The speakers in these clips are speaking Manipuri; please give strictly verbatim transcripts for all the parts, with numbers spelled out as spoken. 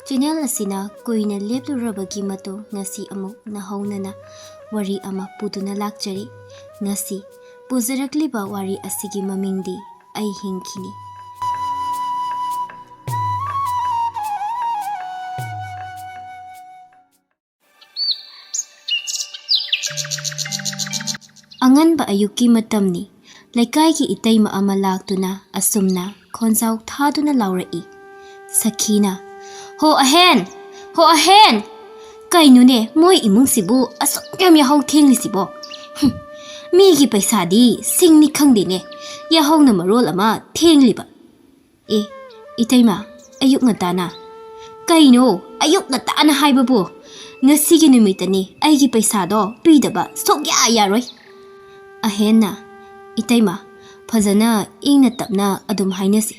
ꯆꯦꯅꯦꯜ ꯑꯁꯤꯅ ꯀꯨꯏꯅ ꯂꯦꯞꯂꯨꯔꯕꯒꯤ ꯃꯇꯨꯡ ꯉꯁꯤ ꯑꯃꯨꯛ ꯅꯧꯍꯧꯅꯅ ꯋꯥꯔꯤ ꯑꯃ ꯄꯨꯗꯨꯅ ꯂꯥꯛꯆꯔꯤ꯫ ꯉꯁꯤ ꯄꯨꯖꯔꯛꯂꯤꯕ ꯋꯥꯔꯤ ꯑꯁꯤꯒꯤ ꯃꯃꯤꯡꯗꯤ ꯑꯩ ꯍꯤꯡꯈꯤꯅꯤ꯫ ꯑꯉꯟꯕ ꯑꯌꯨꯛꯀꯤ ꯃꯇꯝꯅꯤ꯫ ꯂꯩꯀꯥꯏꯒꯤ ꯏꯇꯩꯃ ꯑꯃ ꯂꯥꯛꯇꯨꯅ ꯑꯁꯨꯝꯅ ꯈꯣꯟꯖꯥꯎ ꯊꯥꯗꯨꯅ ꯂꯥꯎꯔꯛꯏ꯫ ꯁꯈꯤꯅ, "ꯍꯣ ꯑꯍꯦꯟ! ꯍꯣ ꯑꯍꯦꯟ! ꯀꯩꯅꯣꯅꯦ, ꯃꯣꯏ ꯏꯃꯨꯡꯁꯤꯕꯨ ꯑꯁꯨꯛ ꯌꯥꯝ ꯌꯥꯍꯧ ꯊꯦꯡꯂꯤꯁꯤꯕꯣ? ꯍꯨꯝ, ꯃꯤꯒꯤ ꯄꯩꯁꯥꯗꯤ ꯁꯤꯡꯅꯤ ꯈꯪꯗꯦꯅꯦ, ꯌꯥꯍꯧꯅ ꯃꯔꯣꯜ ꯑꯃ ꯊꯦꯡꯂꯤꯕ꯫ ꯑꯦ, ꯏꯇꯩꯃ, ꯑꯌꯨꯛ ꯉꯟꯇꯥꯅ?" "ꯀꯩꯅꯣ ꯑꯌꯨꯛ ꯉꯟꯇꯥꯅ ꯍꯥꯏꯕꯕꯨ? ꯉꯁꯤꯒꯤ ꯅꯨꯃꯤꯠꯇꯅꯤ ꯑꯩꯒꯤ ꯄꯩꯁꯥꯗꯣ ꯄꯤꯗꯕ ꯁꯨꯛꯌꯥ ꯌꯥꯔꯣꯏ꯫" ꯑꯍꯦꯟꯅ, "ꯏꯇꯩꯃ, ꯐꯖꯅ ꯏꯪꯅ ꯇꯞꯅ ꯑꯗꯨꯝ ꯍꯥꯏꯅꯁꯤ꯫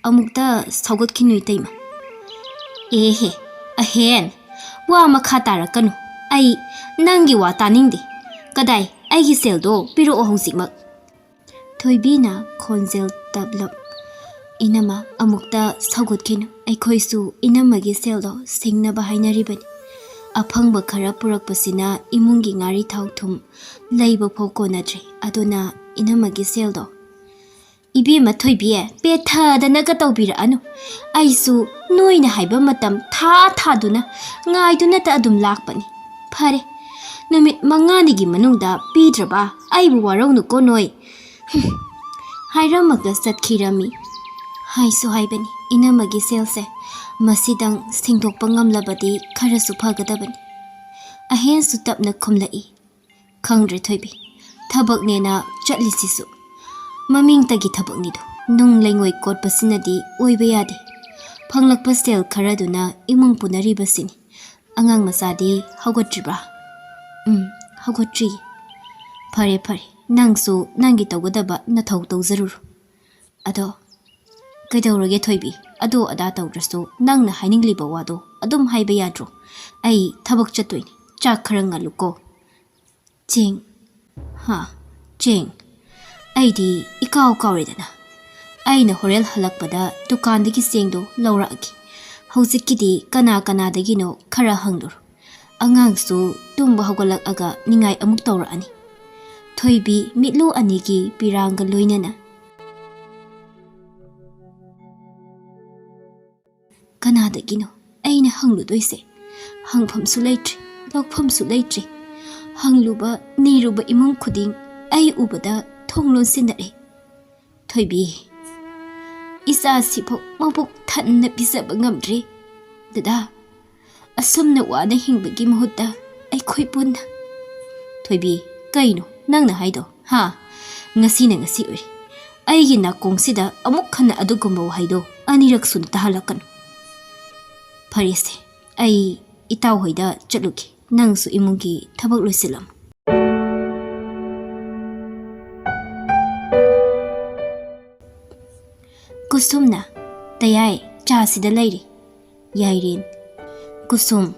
ꯑꯃꯨꯛꯇ ꯁꯧꯒꯠꯈꯤꯅꯨ ꯏꯇꯩꯃ꯫" "ꯑꯦꯍꯦ, ꯑꯍꯦꯟ, ꯋꯥ ꯃꯈꯥ ꯇꯥꯔꯛꯀꯅꯨ꯫ ꯑꯩ ꯅꯪꯒꯤ ꯋꯥ ꯇꯥꯅꯤꯡꯗꯦ꯫ ꯀꯗꯥꯏ, ꯑꯩꯒꯤ ꯁꯦꯜꯗꯣ ꯄꯤꯔꯛꯑꯣ ꯍꯧꯖꯤꯛꯃꯛ꯫" ꯊꯣꯏꯕꯤꯅ ꯈꯣꯟꯖꯦꯜ ꯇꯞꯂꯞ, "ꯏꯅꯝꯃ, ꯑꯃꯨꯛꯇ ꯁꯧꯒꯠꯈꯤꯅꯨ꯫ ꯑꯩꯈꯣꯏꯁꯨ ꯏꯅꯝꯃꯒꯤ ꯁꯦꯜꯗꯣ ꯁꯤꯡꯅꯕ ꯍꯥꯏꯅꯔꯤꯕꯅꯤ꯫ ꯑꯐꯪꯕ ꯈꯔ ꯄꯨꯔꯛꯄꯁꯤꯅ ꯏꯃꯨꯡꯒꯤ ꯉꯥꯔꯤ ꯊꯥꯎ ꯊꯨꯝ ꯂꯩꯕ ꯐꯥꯎ ꯀꯣꯟꯅꯗ꯭ꯔꯦ꯫ ꯑꯗꯨꯅ ꯏꯅꯝꯃꯒꯤ ꯁꯦꯜꯗꯣ꯫" "ꯏꯕꯦꯝꯃ ꯊꯣꯏꯕꯤ, ꯄꯦꯊꯗꯅꯒ ꯇꯧꯕꯤꯔꯛꯑꯅꯨ꯫ ꯑꯩꯁꯨ ꯅꯣꯏꯅ ꯍꯥꯏꯕ ꯃꯇꯝ ꯊꯥ ꯊꯥꯗꯨꯅ ꯉꯥꯏꯗꯨꯅꯇ ꯑꯗꯨꯝ ꯂꯥꯛꯄꯅꯤ꯫ ꯐꯔꯦ, ꯅꯨꯃꯤꯠ ꯃꯉꯥꯅꯤꯒꯤ ꯃꯅꯨꯡꯗ ꯄꯤꯗ꯭ꯔꯕ ꯑꯩꯕꯨ ꯋꯥꯔꯧꯅꯨꯀꯣ ꯅꯣꯏ꯫" ꯍꯨꯝ꯫ ꯍꯥꯏꯔꯝꯃꯒ ꯆꯠꯈꯤꯔꯝꯃꯤ꯫ ꯍꯥꯏꯁꯨ ꯍꯥꯏꯕꯅꯤ, ꯏꯅꯝꯃꯒꯤ ꯁꯦꯜꯁꯦ ꯃꯁꯤꯗꯪ ꯁꯤꯡꯗꯣꯛꯄ ꯉꯝꯂꯕꯗꯤ ꯈꯔꯁꯨ ꯐꯒꯗꯕꯅꯤ꯫ ꯑꯍꯦꯟꯁꯨ ꯇꯞꯅ ꯈꯨꯝꯂꯛꯏ꯫ "ꯈꯪꯗ꯭ꯔꯦ ꯊꯣꯏꯕꯤ, ꯊꯕꯛꯅꯦꯅ ꯆꯠꯂꯤꯁꯤꯁꯨ ꯃꯃꯤꯡꯇꯒꯤ ꯊꯕꯛꯅꯤꯗꯣ, ꯅꯨꯡ ꯂꯩꯉꯣꯏ ꯀꯣꯠꯄꯁꯤꯅꯗꯤ ꯑꯣꯏꯕ ꯌꯥꯗꯦ꯫ ꯐꯪꯂꯛꯄ ꯁꯦꯜ ꯈꯔꯗꯨꯅ ꯏꯃꯨꯡ ꯄꯨꯅꯔꯤꯕꯁꯤꯅꯤ꯫ ꯑꯉꯥꯡ ꯃꯆꯥꯗꯤ ꯍꯧꯒꯠꯇ꯭ꯔꯤꯕ꯭ꯔꯥ?" "ꯎꯝ, ꯍꯧꯒꯠꯇ꯭ꯔꯤ꯫" "ꯐꯔꯦ ꯐꯔꯦ, ꯅꯪꯁꯨ ꯅꯪꯒꯤ ꯇꯧꯒꯗꯕ ꯅꯊꯧ ꯇꯧꯖꯔꯨꯔꯣ꯫ ꯑꯗꯣ ꯀꯩꯗꯧꯔꯒꯦ ꯊꯣꯏꯕꯤ? ꯑꯗꯣ ꯑꯗꯥ ꯇꯧꯗ꯭ꯔꯁꯨ ꯅꯪꯅ ꯍꯥꯏꯅꯤꯡꯂꯤꯕ ꯋꯥꯗꯣ ꯑꯗꯨꯝ ꯍꯥꯏꯕ ꯌꯥꯗ꯭ꯔꯣ? ꯑꯩ ꯊꯕꯛ ꯆꯠꯇꯣꯏꯅꯤ, ꯆꯥꯛ ꯈꯔ ꯉꯜꯂꯨꯀꯣ꯫" "ꯆꯦꯡ? ꯍꯥ? ꯆꯦꯡ? ꯑꯩꯗꯤ ꯏꯀꯥꯎ ꯀꯥꯎꯔꯦꯗꯅ꯫ ꯑꯩꯅ ꯍꯣꯔꯦꯟ ꯍꯜꯂꯛꯄꯗ ꯗꯨꯀꯥꯟꯗꯒꯤ ꯆꯦꯡꯗꯣ ꯂꯧꯔꯛꯑꯒꯦ꯫ ꯍꯧꯖꯤꯛꯀꯤꯗꯤ ꯀꯅꯥ ꯀꯅꯥꯗꯒꯤꯅꯣ ꯈꯔ ꯍꯪꯂꯨꯔꯣ꯫ ꯑꯉꯥꯡꯁꯨ ꯇꯨꯝꯕ ꯍꯧꯒꯠꯂꯛꯑꯒ ꯅꯤꯡꯉꯥꯏ ꯑꯃꯨꯛ ꯇꯧꯔꯛꯑꯅꯤ꯫ ꯊꯣꯏꯕꯤ ꯃꯤꯠꯂꯨ ꯑꯅꯤꯒꯤ ꯄꯤꯔꯥꯡꯒ ꯂꯣꯏꯅꯅ꯫ ꯀꯅꯥꯗꯒꯤꯅꯣ ꯑꯩꯅ ꯍꯪꯂꯨꯗꯣꯏꯁꯦ? ꯍꯪꯐꯝꯁꯨ ꯂꯩꯇ꯭ꯔꯦ, ꯂꯧꯐꯝꯁꯨ ꯂꯩꯇ꯭ꯔꯦ꯫ ꯍꯪꯂꯨꯕ ꯅꯤꯔꯨꯕ ꯏꯃꯨꯡ ꯈꯨꯗꯤꯡ ꯑꯩ ꯎꯕꯗ ꯊꯣꯡ ꯂꯣꯟꯁꯤꯟꯅꯔꯦ꯫ ꯊꯣꯏꯕꯤ, ꯏꯆꯥꯁꯤꯐꯥꯎ ꯃꯕꯨꯛ ꯊꯟꯅ ꯄꯤꯖꯕ ꯉꯝꯗ꯭ꯔꯦ꯫ ꯗꯗꯥ, ꯑꯁꯨꯝꯅ ꯋꯥꯅ ꯍꯤꯡꯕꯒꯤ ꯃꯍꯨꯠꯇ ꯑꯩꯈꯣꯏ ꯄꯨꯟꯅ꯫ ꯊꯣꯏꯕꯤ, ꯀꯩꯅꯣ ꯅꯪꯅ ꯍꯥꯏꯗꯣ? ꯍꯥ? ꯉꯁꯤꯅ ꯉꯁꯤ ꯑꯣꯏꯔꯦ꯫ ꯑꯩꯒꯤ ꯅꯥꯀꯣꯡꯁꯤꯗ ꯑꯃꯨꯛ ꯍꯟꯅ ꯑꯗꯨꯒꯨꯝꯕ ꯋꯥꯍꯩꯗꯣ ꯑꯅꯤꯔꯛ ꯁꯨꯅ ꯇꯥꯍꯜꯂꯛꯀꯅꯨ꯫ ꯐꯔꯦꯁꯦ, ꯑꯩ ꯏꯇꯥꯎ ꯍꯣꯏꯗ ꯆꯠꯂꯨꯒꯦ꯫ ꯅꯪꯁꯨ ꯏꯃꯨꯡꯒꯤ ꯊꯕꯛ ꯂꯣꯏꯁꯤꯜꯂꯝꯃꯨ꯫ ꯀꯨꯁꯨꯝꯅ, ꯇꯌꯥꯏ, ꯆꯥꯁꯤꯗ ꯂꯩꯔꯦ꯫ ꯌꯥꯏꯔꯦꯟ, ꯀꯨꯁꯨꯝ,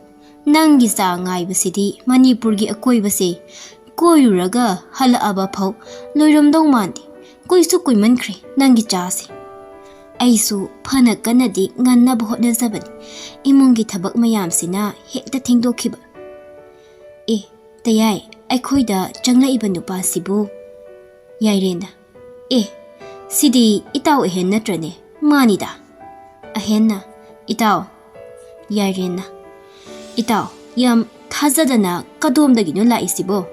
ꯅꯪꯒꯤ ꯆꯥ ꯉꯥꯏꯕꯁꯤꯗꯤ ꯃꯅꯤꯄꯨꯔꯒꯤ ꯑꯀꯣꯏꯕꯁꯦ ꯀꯣꯏꯔꯨꯔꯒ ꯍꯜꯂꯛꯑꯕ ꯐꯥꯎ ꯂꯣꯏꯔꯝꯗꯧ ꯃꯥꯟꯗꯦ꯫ ꯀꯨꯏꯁꯨ ꯀꯨꯏꯃꯟꯈ꯭ꯔꯦ ꯅꯪꯒꯤ ꯆꯥꯁꯦ꯫ ꯑꯩꯁꯨ ꯐꯅ ꯀꯟꯅꯗꯤ ꯉꯟꯅꯕ ꯍꯣꯠꯅꯖꯕꯅꯤ, ꯏꯃꯨꯡꯒꯤ ꯊꯕꯛ ꯃꯌꯥꯝꯁꯤꯅ ꯍꯦꯛꯇ ꯊꯦꯡꯗꯣꯛꯈꯤꯕ꯫ ꯑꯦ, ꯇꯌꯥꯏ, ꯑꯩꯈꯣꯏꯗ ꯆꯪꯂꯛꯏꯕ ꯅꯨꯄꯥꯁꯤꯕꯨ? ꯌꯥꯏꯔꯦꯟꯅ, ꯑꯦ, ꯁꯤꯗꯤ ꯏꯇꯥꯎ ꯑꯍꯦꯟ ꯅꯠꯇ꯭ꯔꯅꯦ? ꯃꯥꯅꯤꯗ꯫ ꯑꯍꯦꯟꯅ, ꯏꯇꯥꯎ꯫ ꯌꯥꯏꯔꯦꯟꯅ, ꯏꯇꯥꯎ, ꯌꯥꯝ ꯊꯥꯖꯗꯅ ꯀꯗꯣꯝꯗꯒꯤꯅꯣ ꯂꯥꯛꯏꯁꯤꯕꯣ?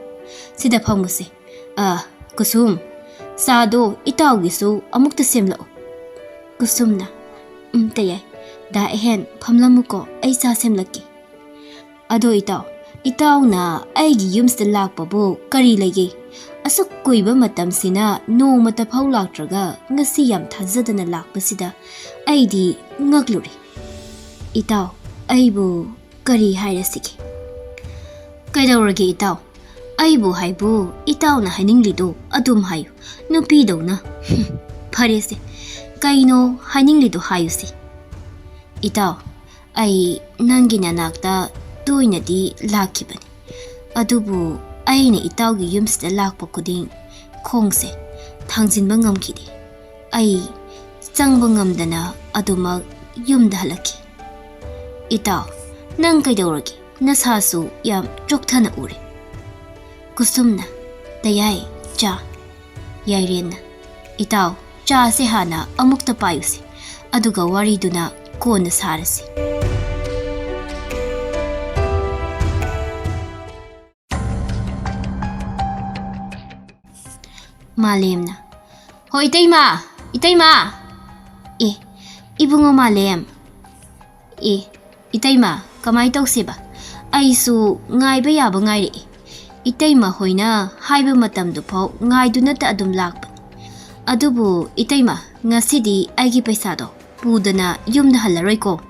ꯁꯤꯗ ꯐꯝꯃꯨꯁꯦ꯫ ꯑ, ꯀꯨꯁꯨꯝ, ꯆꯥꯗꯣ ꯏꯇꯥꯎꯒꯤꯁꯨ ꯑꯃꯨꯛꯇ ꯁꯦꯝꯂꯛꯎ꯫ ꯀꯨꯁꯨꯝꯅ, ꯎꯝ, ꯇꯌꯥꯏ꯫ ꯗꯥ ꯑꯍꯦꯟ, ꯐꯝꯂꯝꯃꯨꯀꯣ, ꯑꯩ ꯆꯥ ꯁꯦꯝꯂꯛꯀꯦ꯫ ꯑꯗꯣ ꯏꯇꯥꯎ, ꯏꯇꯥꯎꯅ ꯑꯩꯒꯤ ꯌꯨꯝꯁꯤꯗ ꯂꯥꯛꯄꯕꯨ ꯀꯔꯤ ꯂꯩꯒꯦ? ꯑꯁꯨꯛ ꯀꯨꯏꯕ ꯃꯇꯝꯁꯤꯅ ꯅꯣꯡꯃꯇ ꯐꯥꯎ ꯂꯥꯛꯇ꯭ꯔꯒ ꯉꯁꯤ ꯌꯥꯝ ꯊꯥꯖꯗꯅ ꯂꯥꯛꯄꯁꯤꯗ ꯑꯩꯗꯤ ꯉꯛꯂꯨꯔꯦ꯫ ꯏꯇꯥꯎ, ꯑꯩꯕꯨ ꯀꯔꯤ ꯍꯥꯏꯔꯁꯤꯒꯦ? ꯀꯩꯗꯧꯔꯒꯦ ꯏꯇꯥꯎ? ꯑꯩꯕꯨ ꯍꯥꯏꯕꯨ ꯏꯇꯥꯎꯅ ꯍꯥꯏꯅꯤꯡꯂꯤꯗꯣ ꯑꯗꯨꯝ ꯍꯥꯏꯌꯨ, ꯅꯨꯄꯤꯗꯧꯅ꯫ ꯐꯔꯦꯁꯦ, ꯀꯩꯅꯣ ꯍꯥꯏꯅꯤꯡꯂꯤꯗꯣ ꯍꯥꯏꯌꯨꯁꯦ꯫ ꯏꯇꯥꯎ, ꯑꯩ ꯅꯪꯒꯤ ꯅꯅꯥꯛꯇ ꯇꯣꯏꯅꯗꯤ ꯂꯥꯛꯈꯤꯕꯅꯤ, ꯑꯗꯨꯕꯨ ꯑꯩꯅ ꯏꯇꯥꯎꯒꯤ ꯌꯨꯝꯁꯤꯗ ꯂꯥꯛꯄ ꯈꯨꯗꯤꯡ ꯈꯣꯡꯁꯦ ꯊꯥꯡꯖꯤꯟꯕ ꯉꯝꯈꯤꯗꯦ꯫ ꯑꯩ ꯆꯪꯕ ꯉꯝꯗꯅ ꯑꯗꯨꯃꯛ ꯌꯨꯝꯗ ꯍꯜꯂꯛꯈꯤ꯫ "ꯏꯇꯥꯎ, ꯅꯪ ꯀꯩꯗꯧꯔꯒꯦ? ꯅꯁꯥꯁꯨ ꯌꯥꯝ ꯆꯣꯛꯊꯅ ꯎꯔꯦ꯫" ꯀꯨꯁꯨꯝꯅ, "ꯇꯌꯥꯏ, ꯆꯥ꯫" ꯌꯥꯏꯔꯦꯟꯅ, "ꯏꯇꯥꯎ, ꯆꯥꯁꯦ ꯍꯥꯟꯅ ꯑꯃꯨꯛꯇ ꯄꯥꯏꯌꯨꯁꯦ, ꯑꯗꯨꯒ ꯋꯥꯔꯤꯗꯨꯅ ꯀꯣꯟꯅ ꯁꯥꯔꯁꯤ꯫" ꯃꯥꯂꯦꯝꯅ, "ꯍꯣ ꯏꯇꯩꯃ, ꯏꯇꯩꯃ!" "ꯑꯦ, ꯏꯕꯨꯡꯉꯣ ꯃꯥꯂꯦꯝ!" "ꯑꯦ, ꯏꯇꯩꯃ, ꯀꯃꯥꯏ ꯇꯧꯁꯦꯕ? ꯑꯩꯁꯨ ꯉꯥꯏꯕ ꯌꯥꯕ ꯉꯥꯏꯔꯛꯑꯦ꯫ ꯏꯇꯩꯃ ꯍꯣꯏꯅ ꯍꯥꯏꯕ ꯃꯇꯝꯗꯨ ꯐꯥꯎ ꯉꯥꯏꯗꯨꯅꯇ ꯑꯗꯨꯝ ꯂꯥꯛꯄꯅꯤ꯫ ꯑꯗꯨꯕꯨ ꯏꯇꯩꯃ, ꯉꯁꯤꯗꯤ ꯑꯩꯒꯤ ꯄꯩꯁꯥꯗꯣ ꯄꯨꯗꯅ ꯌꯨꯝꯗ ꯍꯜꯂꯔꯣꯏꯀꯣ꯫"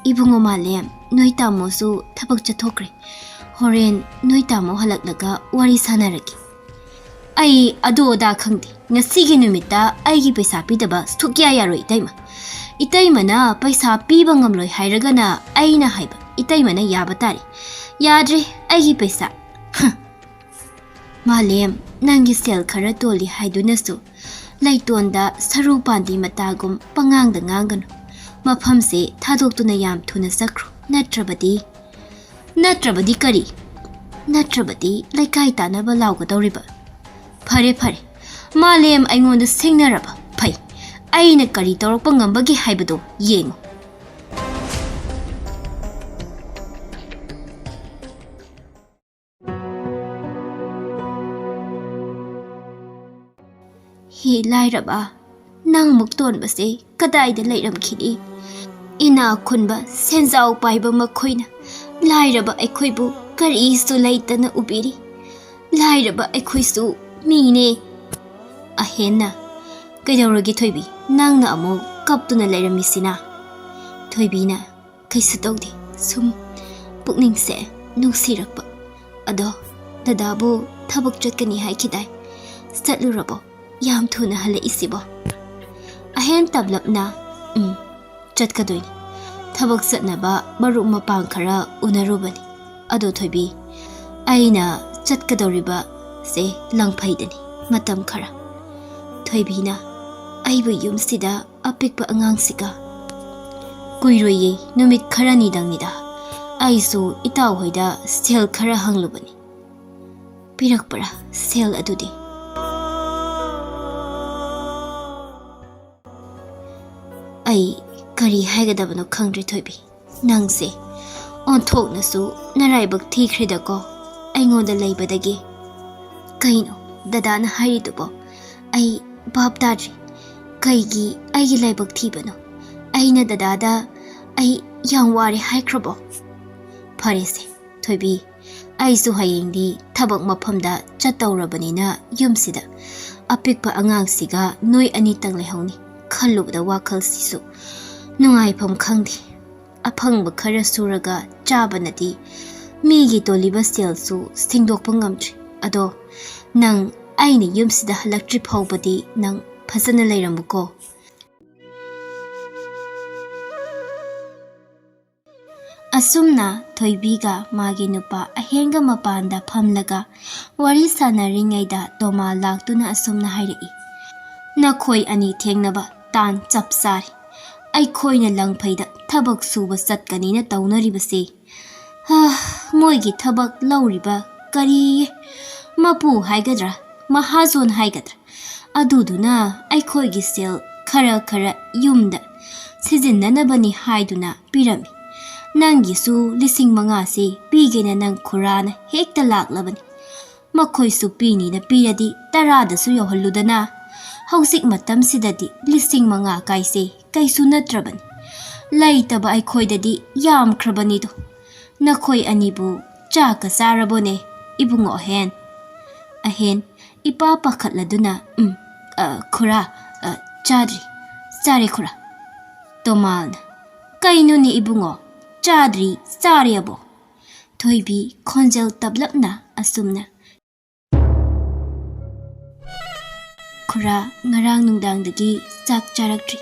"ꯏꯕꯨꯡꯉꯣ ꯃꯥꯂꯦꯝ, ꯅꯣꯏ ꯇꯥꯃꯣꯁꯨ ꯊꯕꯛ ꯆꯠꯊꯣꯛꯈ꯭ꯔꯦ꯫ ꯍꯣꯔꯦꯟ ꯅꯣꯏ ꯇꯥꯃꯣ ꯍꯜꯂꯛꯂꯒ ꯋꯥꯔꯤ ꯁꯥꯟꯅꯔꯒꯦ꯫" "ꯑꯩ ꯑꯗꯨ ꯑꯗꯥ ꯈꯪꯗꯦ꯫ ꯉꯁꯤꯒꯤ ꯅꯨꯃꯤꯠꯇ ꯑꯩꯒꯤ ꯄꯩꯁꯥ ꯄꯤꯗꯕ ꯁꯨꯛꯌꯥ ꯌꯥꯔꯣꯏ, ꯏꯇꯩꯃ꯫ ꯏꯇꯩꯃꯅ ꯄꯩꯁꯥ ꯄꯤꯕ ꯉꯝꯂꯣꯏ ꯍꯥꯏꯔꯒꯅ ꯑꯩꯅ ꯍꯥꯏꯕ, ꯏꯇꯩꯃꯅ ꯌꯥꯕ ꯇꯥꯔꯦ꯫ ꯌꯥꯗ꯭ꯔꯦ ꯑꯩꯒꯤ ꯄꯩꯁꯥ꯫" "ꯍ! ꯃꯥꯂꯦꯝ, ꯅꯪꯒꯤ ꯁꯦꯜ ꯈꯔ ꯇꯣꯜꯂꯤ ꯍꯥꯏꯗꯨꯅꯁꯨ ꯂꯩꯇꯣꯟꯗ ꯁꯔꯨ ꯄꯥꯟꯗꯤ ꯃꯇꯥꯒꯨꯝ ꯄꯉꯥꯡꯗ ꯉꯥꯡꯒꯅꯨ꯫ ꯃꯐꯝꯁꯦ ꯊꯥꯗꯣꯛꯇꯨꯅ ꯌꯥꯝ ꯊꯨꯅ ꯆꯠꯈ꯭ꯔꯣ, ꯅꯠꯇ꯭ꯔꯕꯗꯤ꯫" "ꯅꯠꯇ꯭ꯔꯕꯗꯤ ꯀꯔꯤ? ꯅꯠꯇ꯭ꯔꯕꯗꯤ ꯂꯩꯀꯥꯏ ꯇꯥꯅꯕ ꯂꯥꯎꯒꯗꯧꯔꯤꯕ꯫ ꯐꯔꯦ, ꯐꯔꯦ, ꯃꯥꯂꯦꯝ ꯑꯩꯉꯣꯟꯗ ꯁꯤꯡꯅꯔꯕ ꯐꯩ꯫ ꯑꯩꯅ ꯀꯔꯤ ꯇꯧꯔꯛꯄ ꯉꯝꯕꯒꯦ ꯍꯥꯏꯕꯗꯣ ꯌꯦꯡꯉꯨ꯫" "ꯍꯤ ꯂꯥꯏꯔꯕ, ꯅꯪꯃꯨꯛ ꯇꯣꯟꯕꯁꯦ ꯀꯗꯥꯏꯗ ꯂꯩꯔꯝꯈꯤꯅꯤ? ꯏꯅꯥꯛ ꯈꯨꯟꯕ ꯁꯦꯟꯖꯥꯎ ꯄꯥꯏꯕ ꯃꯈꯣꯏꯅ ꯂꯥꯏꯔꯕ ꯑꯩꯈꯣꯏꯕꯨ ꯀꯔꯤꯁꯨ ꯂꯩꯇꯅ ꯎꯕꯤꯔꯤ꯫ ꯂꯥꯏꯔꯕ ꯑꯩꯈꯣꯏꯁꯨ ꯃꯤꯅꯦ꯫" ꯑꯍꯦꯟꯅ, "ꯀꯩꯗꯧꯔꯒꯦ ꯊꯣꯏꯕꯤ, ꯅꯪꯅ ꯑꯃꯨꯛ ꯀꯞꯇꯨꯅ ꯂꯩꯔꯝꯃꯤꯁꯤꯅ?" ꯊꯣꯏꯕꯤꯅ, "ꯀꯩꯁꯨ ꯇꯧꯗꯦ, ꯁꯨꯝ ꯄꯨꯛꯅꯤꯡꯁꯦ ꯅꯨꯡꯁꯤꯔꯛꯄ꯫ ꯑꯗꯣ ꯗꯗꯥꯕꯨ ꯊꯕꯛ ꯆꯠꯀꯅꯤ ꯍꯥꯏꯈꯤꯗꯥꯏ? ꯆꯠꯂꯨꯔꯕꯣ? ꯌꯥꯝ ꯊꯨꯅ ꯍꯜꯂꯛꯏꯁꯤꯕꯣ?" ꯑꯍꯦꯟ ꯇꯞꯂꯞꯅ, "ꯎꯝ, ꯆꯠꯀꯗꯣꯏꯅꯤ꯫ ꯊꯕꯛ ꯆꯠꯅꯕ ꯃꯔꯨꯞ ꯃꯄꯥꯡ ꯈꯔ ꯎꯅꯔꯨꯕꯅꯤ꯫ ꯑꯗꯣ ꯊꯣꯏꯕꯤ, ꯑꯩꯅ ꯆꯠꯀꯗꯧꯔꯤꯕꯁꯦ ꯂꯪꯐꯩꯗꯅꯤ, ꯃꯇꯝ ꯈꯔ꯫" ꯊꯣꯏꯕꯤꯅ, "ꯑꯩꯕꯨ ꯌꯨꯝꯁꯤꯗ ꯑꯄꯤꯛꯄ ꯑꯉꯥꯡꯁꯤꯒ?" ꯀꯨꯏꯔꯣꯏꯌꯦ, ꯅꯨꯃꯤꯠ ꯈꯔꯅꯤꯗꯪꯅꯤꯗ꯫ ꯑꯩꯁꯨ ꯏꯇꯥꯎꯍꯣꯏꯗ ꯁꯦꯜ ꯈꯔ ꯍꯪꯂꯨꯕꯅꯤ꯫ ꯄꯤꯔꯛꯄ꯭ꯔꯥ ꯁꯦꯜ ꯑꯗꯨꯗꯤ? ꯑꯩ ꯀꯔꯤ ꯍꯥꯏꯒꯗꯕꯅꯣ ꯈꯪꯗ꯭ꯔꯦ, ꯊꯣꯏꯕꯤ꯫ ꯅꯪꯁꯦ ꯑꯣꯟꯊꯣꯛꯅꯁꯨ ꯅꯔꯥꯏꯕꯛ ꯊꯤꯈ꯭ꯔꯦꯗꯀꯣ, ꯑꯩꯉꯣꯟꯗ ꯂꯩꯕꯗꯒꯤ꯫ ꯀꯩꯅꯣ ꯗꯗꯥꯅ ꯍꯥꯏꯔꯤꯗꯨꯕꯣ? ꯑꯩ ꯚꯥꯞ ꯇꯥꯗ꯭ꯔꯤ꯫ ꯀꯩꯒꯤ ꯑꯩꯒꯤ ꯂꯥꯏꯕꯛ ꯊꯤꯕꯅꯣ? ꯑꯩꯅ ꯗꯗꯥꯗ "ꯑꯩ ꯌꯥꯝ ꯋꯥꯔꯦ" ꯍꯥꯏꯈ꯭ꯔꯕꯣ? ꯐꯔꯦꯁꯦ, ꯊꯣꯏꯕꯤ, ꯑꯩꯁꯨ ꯍꯌꯦꯡꯗꯤ ꯊꯕꯛ ꯃꯐꯝꯗ ꯆꯠꯇꯧꯔꯕꯅꯤꯅ, ꯌꯨꯝꯁꯤꯗ ꯑꯄꯤꯛꯄ ꯑꯉꯥꯡꯁꯤꯒ ꯅꯣꯏ ꯑꯅꯤꯇꯪ ꯂꯩꯍꯧꯅꯤ꯫ ꯈꯜꯂꯨꯕꯗ ꯋꯥꯈꯜꯁꯤꯁꯨ ꯅꯨꯡꯉꯥꯏꯐꯝ ꯈꯪꯗꯦ꯫ ꯑꯐꯪꯕ ꯈꯔ ꯁꯨꯔꯒ ꯆꯥꯕꯅꯗꯤ ꯃꯤꯒꯤ ꯇꯣꯜꯂꯤꯕ ꯁꯦꯜꯁꯨ ꯁꯦꯡꯗꯣꯛꯄ ꯉꯝꯗ꯭ꯔꯤ꯫ ꯑꯗꯣ ꯅꯪ ꯑꯩꯅ ꯌꯨꯝꯁꯤꯗ ꯍꯜꯂꯛꯇ꯭ꯔꯤ ꯐꯥꯎꯕꯗꯤ ꯅꯪ ꯐꯖꯅ ꯂꯩꯔꯝꯃꯨꯀꯣ꯫ ꯑꯁꯨꯝꯅ ꯊꯣꯏꯕꯤꯒ ꯃꯥꯒꯤ ꯅꯨꯄꯥ ꯑꯍꯦꯟꯒ ꯃꯄꯥꯟꯗ ꯐꯝꯂꯒ ꯋꯥꯔꯤ ꯁꯥꯟꯅꯔꯤꯉꯩꯗ ꯇꯣꯃꯥ ꯂꯥꯛꯇꯨꯅ ꯑꯁꯨꯝꯅ ꯍꯥꯏꯔꯛꯏ, "ꯅꯈꯣꯏ ꯑꯅꯤ ꯊꯦꯡꯅꯕ ꯇꯥꯟ ꯆꯞ ꯆꯥꯔꯦ꯫ ꯑꯩꯈꯣꯏꯅ ꯂꯪꯐꯩꯗ ꯊꯕꯛ ꯁꯨꯕ ꯆꯠꯀꯅꯤꯅ ꯇꯧꯅꯔꯤꯕꯁꯦ, ꯍꯥ, ꯃꯣꯏꯒꯤ ꯊꯕꯛ ꯂꯧꯔꯤꯕ ꯀꯔꯤ ꯃꯄꯨ ꯍꯥꯏꯒꯗ꯭ꯔꯥ, ꯃꯍꯥꯖꯣꯟ ꯍꯥꯏꯒꯗ꯭ꯔꯥ, ꯑꯗꯨꯗꯨꯅ ꯑꯩꯈꯣꯏꯒꯤ ꯁꯦꯜ ꯈꯔ ꯈꯔ ꯌꯨꯝꯗ ꯁꯤꯖꯤꯟꯅꯅꯕꯅꯤ ꯍꯥꯏꯗꯨꯅ ꯄꯤꯔꯝꯃꯤ꯫ ꯅꯪꯒꯤꯁꯨ ꯂꯤꯁꯤꯡ ꯃꯉꯥꯁꯤ ꯄꯤꯒꯦꯅ ꯅꯪ ꯈꯨꯔꯥꯅ ꯍꯦꯛꯇ ꯂꯥꯛꯂꯕꯅꯤ꯫ ꯃꯈꯣꯏꯁꯨ ꯄꯤꯅꯤꯅ ꯄꯤꯔꯗꯤ ꯇꯔꯥꯗꯁꯨ ꯌꯧꯍꯜꯂꯨꯗꯅ꯫ ꯍꯧꯖꯤꯛ ꯃꯇꯝꯁꯤꯗꯗꯤ ꯂꯤꯁꯤꯡ ꯃꯉꯥ ꯀꯥꯏꯁꯦ ꯀꯩꯁꯨ ꯅꯠꯇ꯭ꯔꯕꯅꯤ꯫ ꯂꯩꯇꯕ ꯑꯩꯈꯣꯏꯗꯗꯤ ꯌꯥꯝꯈ꯭ꯔꯕꯅꯤꯗꯣ꯫ ꯅꯈꯣꯏ ꯑꯅꯤꯕꯨ ꯆꯥꯛꯀ ꯆꯥꯔꯕꯣꯅꯦ, ꯏꯕꯨꯡꯉꯣ ꯑꯍꯦꯟ?" ꯑꯍꯦꯟ ꯏꯄꯥ ꯄꯥꯈꯠꯂꯗꯨꯅ, "ꯎꯝ, ꯑ, ꯈꯨꯔꯥ, ꯑ, ꯆꯥꯗ꯭ꯔꯤ, ꯆꯥꯔꯦ ꯈꯨꯔꯥ"꯫ ꯇꯣꯃꯥꯜꯅ, "ꯀꯩꯅꯣꯅꯦ ꯏꯕꯨꯡꯉꯣ, ꯆꯥꯗ꯭ꯔꯤ, ꯆꯥꯔꯦ ꯑꯕꯣ"꯫ ꯊꯣꯏꯕꯤ ꯈꯣꯟꯖꯦꯜ ꯇꯞꯂꯞꯅ ꯑꯁꯨꯝꯅ, "ꯈꯨꯔꯥ, ꯉꯔꯥꯡ ꯅꯨꯡꯗꯥꯡꯗꯒꯤ ꯆꯥꯛ ꯆꯥꯔꯛꯇ꯭ꯔꯤ꯫